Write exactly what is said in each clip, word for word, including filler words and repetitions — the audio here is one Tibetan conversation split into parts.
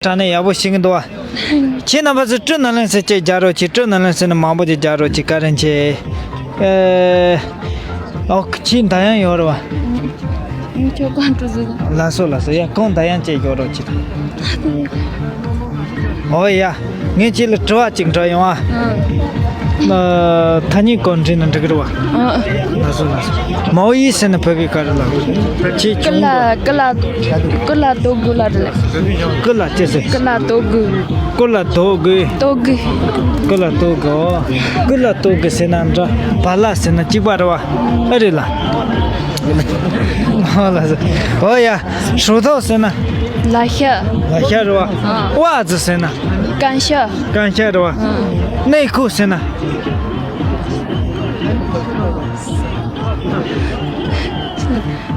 དྲ་ནས་ཡག་པོ་ཤེས་ཀྱི་འདུག་བ། ཁྱེད་རྣམ་པ་ཚོས་སྤྲུལ་ནང་ལན་ཟེར་ཅིག་རྒྱག་རོགས་གྱིས། སྤྲུལ་ནང་ལན་ཟེར་ན་མང་པོ་ཅིག་རྒྱག་རོགས་གྱིས། བཀའ་དྲིན་ཆེ། ཨེ། ཨོ། ཁྱེད་འདར་དབྱངས་ཡོད་རེད་བ། ཁྱོད་གང་འགྲོ་ཟེར། ལགས་སོ་ལགས་སོ། ཡ། ཁོང་འདར་དབྱངས་ཅིག་ཡོད་རོགས་གྱིས། ཨོ་ཡ། ངས་ཁྱེད་ལ་དྲི་བ་གཅིག་འདྲི་ཡོང་ཨ། ཨ། ཐ་སྙད་སྐོར་འདྲི་ན་འགྲིག་གི་རེད་བ། ཨ། ལགས་སོ་ལགས་སོ། མའོ་ཡི་ཟེར་ན་བོད་སྐད་ག་རེ་ལབ། ཁྱེད་ཆུང་ཀུ་ལ་ཀུ་ལ་ཀུ་ལ་ཏོ་གུ་ལ་རེད། ཀུ་ལ་ཅི་ཟེར། ཀུ་ལ་ཏོ་གུ། ཀུ་ལ་ཏོ་གུ། ཏོ་གུ། ཀུ་ལ་ཏོ་གུ། ཨོ། ཀུ་ལ་ཏོ་གུ་ཟེར་ན་འདྲ། བ་ལ་ཟེར་ན་གཅིག་པ་རེད་བ། ཨེ་རེད་ལ། ཨོ་ལགས་སོ། ཨོ་ཡ། ཧྲུའུ་ཐོ་ཟེར་ན། ལ་ཤ། ལ་ཤ་རེད་བ། ཨ། ཝ་ཙི་ཟེར་ན། ཀན་ཤ། ཀན་ཤ་རེད་བ། ཨ། ནེ་ཁུ་ཟེར་ན།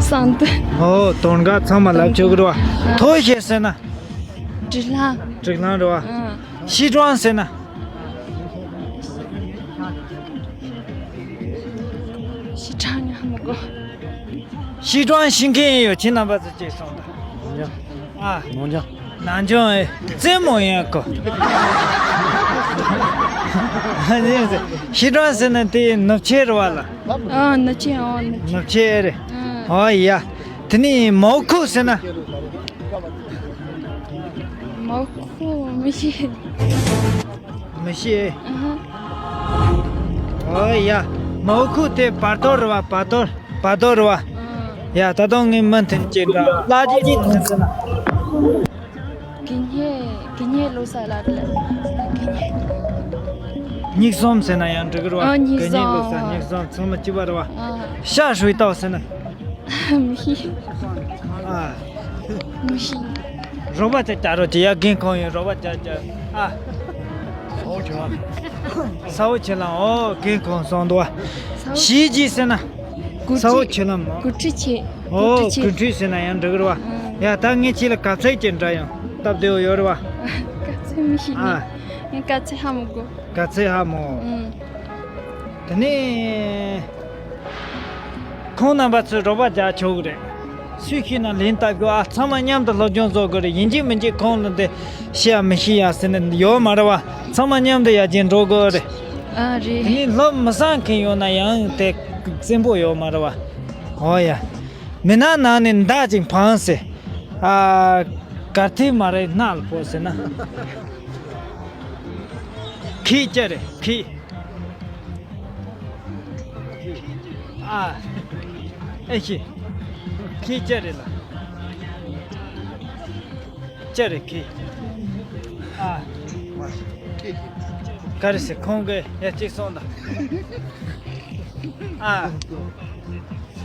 སང་ཏི། ཨོ། དོན་ག་ཚང་མ་ལབ་ཆོག་གི་རེད་བ། ཐོ་ཤེ་ཟེར་ན། དྲི་ལྷང་། དྲི་ལྷང་རེད་བ། ཨ། ཤི་ཀྲང་ཟེར་ན། ཤི་ཀྲང་ཡང་མི་གོ། ཤི་ཀྲང་ཤི་མཁན་ཡོད། ཁྱེད་རྣམ་པ་ཚོ་ཅིག་སོང་ད། ནང་ཆུང་། ཨ། ནང་ཆུང་། ནང་ཆུང་ཨེ། རྩེད་མོ་ཡིན་གོ། ཤི་ཀྲང་ཟེར་ན་དེ་ནུབ་ཆས་རེད་བ་ལ། ཨ། ནུབ་ཆས། ཨོ། ནུབ་ཆས། ནུབ་ཆས་རེད། ཨ། ཨོ་ཡ། དེ་ནས་མའོ་ཁུ་ཟེར་ན། མའོ་ཁུ་མི་ཤེས། མི་ཤེས། ཨ་ཧ། ཨོ་ཡ། མའོ་ཁུ་དེ་བར་དོ་རེད་བ། བར་དོ། བར་དོ་རེད་བ། ཨ། ཡ། ད་དུང་ངའི་མི་མཐུན་ཅེས་འདྲ། ལ་ཅི་ཅི་མཐུན་ཟེར་ན། གད་སྙིགས། གད་སྙིགས་ལོ་ས་ལ་རེད། གད་སྙིགས། སྙིགས་ཟོམ་ཟེར་ན་ཡང་འགྲིག་གི་རེད་བ། ཨ། སྙིགས་ཟོམ། གད་སྙིགས་ལོ་ས། སྙིགས་ཟོམ་ཚང་མ་གཅིག་པ་རེད་བ། ཨ། ཤ་ཧྲུའི་ཏའོ་ཟེར་ན། མི་ཤེས། ཨ། མི་ཤེས། རོགས་པ་ཅིག་རྒྱག་རོགས་གྱིས་ཡ། རྒན་ཁོང་ཡོད། རོགས་པ་ཅིག་རྒྱག། ཨ། ས་བོ་ཆེ་ལམ། ས་བོ་ཆེ་ལམ། ཨོ། རྒན་ཁོང་སོང་འདུག་བ། ས་བོ། ཞི་ཅི་ཟེར་ན། འགོ་ཁྲིད། ས་བོ་ཆེ་ལམ། འགོ་ཁྲིད་ཆེ། ཨོ། འགོ་ཁྲིད་ཆེ། འགོ་ཁྲིད་ཟེར་ན་ཡང་འགྲིག་གི་རེད་བ། ཨ། ཡ། ད་ངས་ཁྱེད་ལ་གབ་ཚིག་ཅིག་འདྲི་ཡོང་། སྟབས་བདེ་བོ་ཡོད་རེད་བ། གབ་ཚིག་མི་ཤེས། ཨ། ངས་གབ་ཚིག་ཧ་མི་གོ། གབ་ཚིག་ཧ་མོ། ཨུམ། དེ་ནས་ཁོང་རྣམ་པ་ཚོས་རོགས་པ་རྒྱག་ཆོག་གི་རེད། སུས་ཤེས་ན་ལན་བཏབ་དགོས། ཨ། ཚང་མ་མཉམ་དུ་སློབ་སྦྱོང་བཟོ་དགོས་རེད། ཡིན་གཅིག་མིན་གཅིག་ཁོང་ལ་འདི་ཤེས་ཡ་མི་ཤེས་ཡ་ཟེར་ནས་ཡོད་མ་རེད་བ། ཚང་མ་མཉམ་དུ་ཡར་རྒྱས་འགྲོ་དགོས་རེད། ཨ། རེད། དེ་ནས་སློབ་མི་བཟང་མཁན་ཡོད་ན་ཡང་དེ་བཙན་པོ་ཡོད་མ་རེད་བ། ཨོ་ཡ། མི་ནག་ནང་ནས་མདའ་ཅིག་འཕངས་ཟེར། ཨ། གར་ཐིག་མ་རེད། སྣ་ལ་ཕོག་ཟེར་ན། ཁི་ཅི་རེད། ཁི། ཨ། ཨེ་ཤི། ཁི་ཅི་རེད་ལ། ཅི་རེད། ཁི། ཨ། ག་རེ་ཟེར། ཁོང་གིས་ཡ་གཅིག་སོང་ད། ཨ།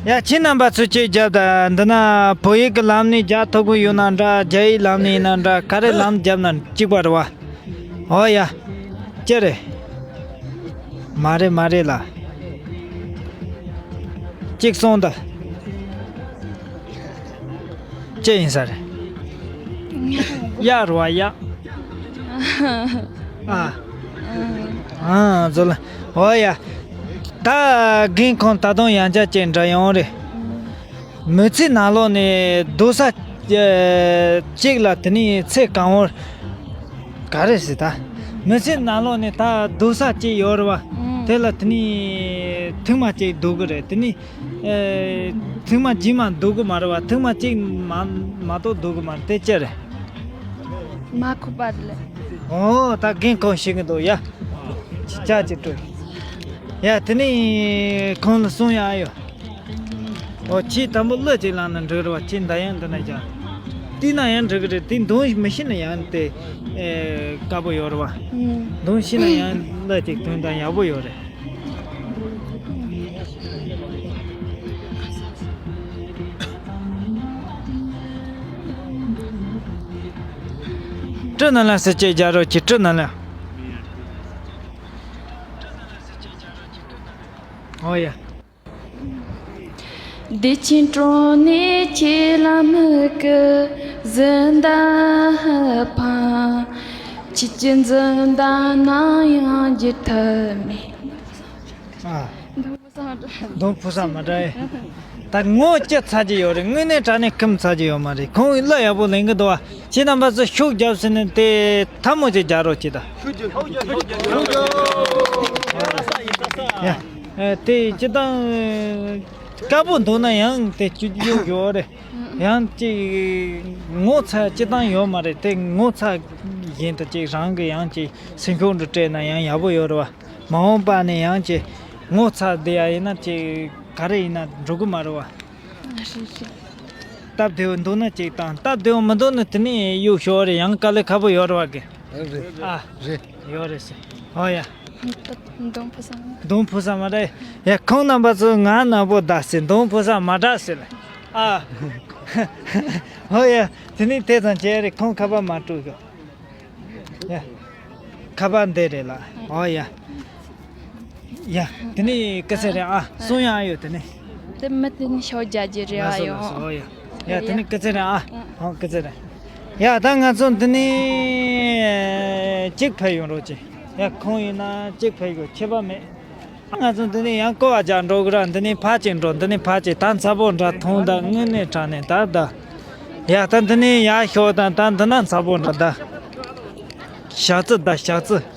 ཡ། ཁྱེད་རྣམ་པ་ཚོས་ཅིག་རྒྱབ་དང་། འདི་ན་བོད་ཡིག་གི་ལམ་ནས་རྒྱག་ཐུབ་ཀྱི་ཡོད་ན་འདྲ། རྒྱ་ཡིག་ལམ་ནས་ཡིན་ན་འདྲ། ག་རེ་ལམ་རྒྱབ་ན་གཅིག་པ་རེད་བ། ཨོ་ཡ། ཅི་རེད། མ་རེད་མ་རེད་ལ། གཅིག་སོང་ད། ཅི་ཡིན་ས་རེད། གཡག་རེད་བ། གཡག། ཨ། ཨ། ཟོ་ལ། ཨོ་ཡ། ད་རྒན་ཁོང་ད་དུང་ཡང་བསྐྱར་ཅིག་འདྲི་ཡོང་རེད། མི་ཚེ་ནང་ལོགས་ནས་སྡོད་ས་གཅིག་ལ། དེ་ནས་ཚེ་གང་བོར། ག་རེ་ཟེར་ད། མི་ཚེ་ནང་ལོགས་ནས་ད་སྡོད་ས་གཅིག་ཡོད་རེད་བ། ཨང་། དེ་ལ་དེ་ནས་ཐེངས་མ་གཅིག་སྡོད་གི་རེད། དེ་ནས། ཨེ། ཐེངས་མ་རྗེས་མ་སྡོད་གི་མ་རེད་བ། ཐེངས་མ་གཅིག་མ་མ་གཏོགས་སྡོད་གི་མ་རེད། དེ་ཅི་རེད། མ་ཁུག་པ་རེད། ཨོ། ད་རྒན་ཁོང་ཤེས་གི་འདུག་ཡ། ཅི་ཅག་ཅིག་སྤྲོད། ཡ། དེ་ནས་ཁོང་ལ་གསུང་ཡག་ཡོད། ཨོ། ཁྱེད་དང་པོ་གླུ་ཅིག་བླངས་ན་འགྲིག་རེད་བ། ཁྱེད་འདར་དབྱངས་འདི་ན་བཞག། བལྟས་ན་ཡང་འགྲིག་གི་རེད། དེ་གདངས་མི་ཤེས་ན་ཡང་དེ། ཨེ། དཀའ་པོ་ཡོད་རེད་བ། ཨང་། གདངས་ཤེས་ན་ཡང་གླུ་ཅིག་དོན་དག་ཡག་པོ་ཡོད་རེད། སྤྲུལ་ནང་ལ་ཟེར་ཅིག་རྒྱག་རོགས་གྱིས། སྤྲུལ་ནང་ལ། ཨོ་ཡ། ཨ། གདངས་ཕུ་ས་མ་འདྲ་ཨེ། ད་ངོ་ཅི་ཚ་གི་ཡོད་རེད། དངོས་གནས་དྲང་གནས་ཁམས་ཚ་གི་ཡོད་མ་རེད། ཁོང་གིས་གླུ་ཡག་པོ་ལེན་གི་འདུག་བ། ཁྱེད་རྣམ་པ་ཚོ་ཤུགས་རྒྱབ་ཟེར་ནས་དེ་ཐལ་མོ་ཅིག་རྒྱག་རོགས་གྱིས་ད། ཡ། ཨེ། དེ་སྤྱིར་བཏང་དཀར་པོ་འདུག་ན་ཡང་དེ་སྤྱོད་རྒྱུ་ཡོད་རེད། ཡང་ཅིག་ངོ་ཚ་སྤྱིར་བཏང་ཡོད་མ་རེད། དེ་ངོ་ཚ་བཞིན་དུ་ཅིག་རང་གི་ཡང་ཅིག་སེམས་ཤུགས་འདྲ་སྤྲད་ན་ཡང་ཡག་པོ་ཡོད་རེད་བ། མ་འོངས་པ་ནས་ཡང་ཅིག་ངོ་ཚ་བསྡད་ཡ་ཡིན་ན་ཅིག་ག་རེ་ཡིན་ན་འགྲོ་གི་མ་རེད་བ། རེད་རེད། སྟབས་བདེ་བོ་འདུག་ན་གཅིག་དང་། སྟབས་བདེ་བོ་མི་འདུག་ན་དེ་ནས་གཡུག་ཞོར་རེ་ཡང་དཀའ་ལས་ཁག་པོ་ཡོད་རེད་བ་གི། རེད། ཨ། རེད། ཡོད་རེད་ཟེར། ཨོ་ཡ། མདུང་ཕུ་ས་མ། མདུང་ཕུ་ས་མ་རེད། ཡ། ཁོང་རྣམ་པ་ཚོ་ང་ནག་པོ་ད་ཟེར། མདུང་ཕུ་ས་མ་འདྲ་ཟེར་ལ། ཨ། ཨོ་ཡ། དེ་ནས་དེ་ཙམ་བྱས་རེ་ཁོང་ཁ་པར་མ་སྤྲོད་གི། ཡ། ཁ་པར་འདི་རེད་ལ། ཨོ་ཡ། ཡ། དེ་ནས་སྐུ་ཚེ་རིང་ཨ། གསུང་ཡག་ཡོད་དེ་ནས། དེ་མི་དེ་ནི་ཤོག་རྒྱག་རྒྱུ་རེད། ལགས་སོ། ཨ་ཡོ། ལགས་སོ། ཨོ་ཡ། ཡ། དེ་ནས་སྐུ་ཚེ་རིང་ཨ། ཨོ། སྐུ་ཚེ་རིང་། ཡ། ད་ང་ཚོ་འདི་ནས་གཅིག་ཕེབས་ཡོང་རོགས་གྱིས། ཡ། ཁོང་ཡིན་ན་གཅིག་ཕེབས་ཡོང་། ཁྱད་པར་མེད། ང་ཚོ་འདི་ནས་ཡང་ཀོ་བ་རྒྱག་འགྲོ་གི་ར། འདི་ནས་ཕར་ཅིག་འགྲོ། འདི་ནས་ཕར་ཅིག་ད་ཚ་པོ་འདྲ་མཐོང་། ད་དངོས་གནས་དྲང་གནས་ད་ད། ཡ། ད་འདི་ནས་ཡར་ཤོག་དང་། ད་འདི་ན་ཚ་པོ་འདྲ་ད། ཞག་རྩི་ད་ཞག་རྩི།